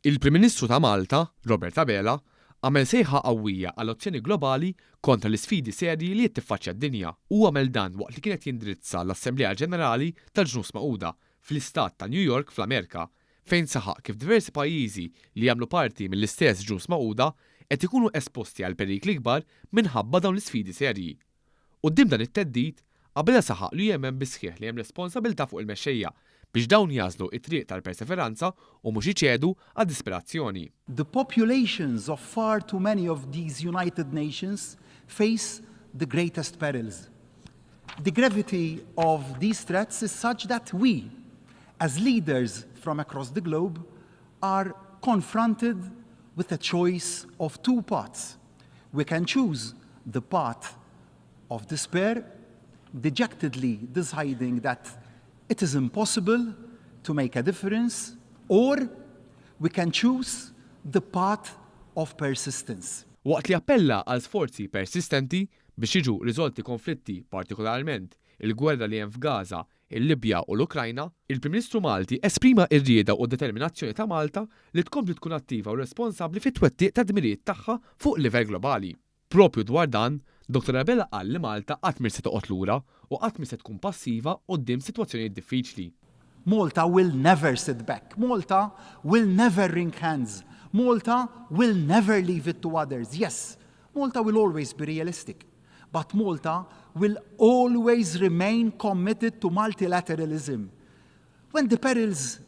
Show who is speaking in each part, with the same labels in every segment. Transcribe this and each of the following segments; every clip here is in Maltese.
Speaker 1: Il-Prim Ministru ta' Malta, Robert Abela, għamel sejħa qawwija għal azzjoni globali kontra l-isfidi serji li qed tiffaċċja d-dinja. Huwa għamel dan waqt li kien qed jindirizza l-Assemblea Ġenerali tal-Ġnus Magħquda fl-Istat ta' New York fl-Amerika, fejn saħaq kif diversi pajjiżi li jagħmlu parti mill-istess Ġnus Magħquda qed ikunu esposti għal perikli kbar minħabba dawn l-isfidi serji. Quddiem dan it-theddid, Abela saħaq li jemmen bis-sħiħ li hemm responsabilità fuq il-mexxejja biex dawn jagħżlu t-triq tal-perseveranza u mhux iċedu għad-disperazzjoni.
Speaker 2: The populations of far too many of these United Nations face the greatest perils. The gravity of these threats is such that we, as leaders from across the globe, are confronted with a choice of two paths. We can choose the path of despair, dejectedly deciding that it is impossible to make a difference, or we can choose the path of persistence.
Speaker 1: Waqt li appella għal sforzi persistenti biex jiġu riżolti konflitti partikolarment il-gwerra li hemm f'Gaza, il-Libja u l-Ukrajna, il-Prim Ministru Malti esprima r-rieda u d-determinazzjoni ta' Malta li tkompli tkun attiva u responsabbli fit-twettiq tad-dmirijiet tagħha fuq livell globali. Propju dwar dan, Dottor Abela qal li Malta qatt mhix se toqgħod lura u qatt mhix se tkun passiva quddiem sitwazzjonijiet diffiċli.
Speaker 2: Malta will never sit back. Malta will never wring hands. Malta will never leave it to others. Yes, Malta will always be realistic. But Malta will always remain committed to multilateralism. When the perils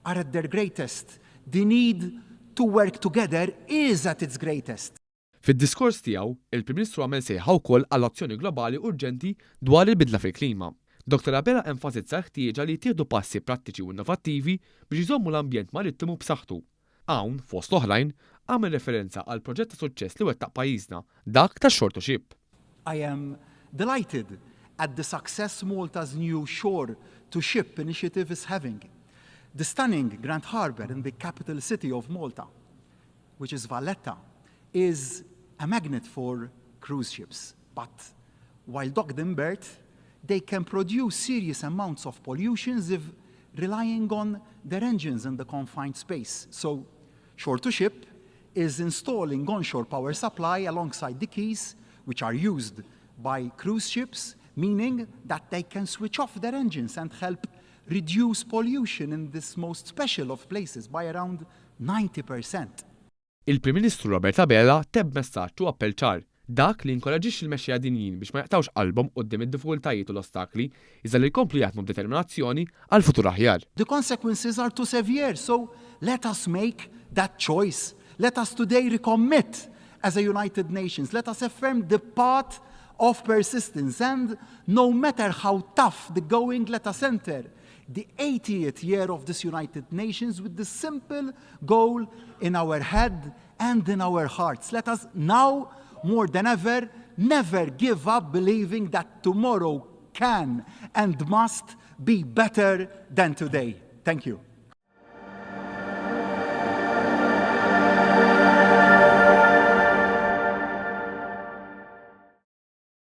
Speaker 2: are at their greatest, the need to work together is at its greatest.
Speaker 1: Fid-diskors tiegħu, il-Prim Ministru għamel sejħa wkoll għal azzjoni globali urġenti dwar il-bidla fil-klima. Dr. Abela enfasizza l-ħtieġa li jittieħdu passi prattiċi u innovattivi biex iżommu l-ambjent marittimu b'saħħtu. Hawn, fost l-oħrajn, għamel referenza għal proġett ta' suċċess li wettaq pajjiżna, dak ta' Shore to Ship.
Speaker 2: I am delighted at the success Malta's new Shore to Ship initiative is having. The stunning Grand Harbour in the capital city of Malta, which is Valletta, is a magnet for cruise ships. But while docked in berth, they can produce serious amounts of pollutions if relying on their engines in the confined space. So Shore to Ship is installing onshore power supply alongside the quays, which are used by cruise ships, meaning that they can switch off their engines and help reduce pollution in this most special of places by around 90%.
Speaker 1: Il-Prim Ministru Robert Abela temm b'messaġġ u appell ċar, dak li jinkoraġġixxi l-mexxejja dinjin biex ma jaqtgħux qalbhom quddiem id-diffikultajiet u l-ostakli, iżda li jkomplu jaħdmu b'determinazzjoni għal futur aħjar.
Speaker 2: The consequences are too severe, so let us make that choice. Let us today recommit as a United Nations. Let us affirm the path of persistence and no matter how tough the going, let us enter the 80th year of this United Nations with the simple goal in our head and in our hearts. Let us now, more than ever, never give up believing that tomorrow can and must be better than today. Thank you.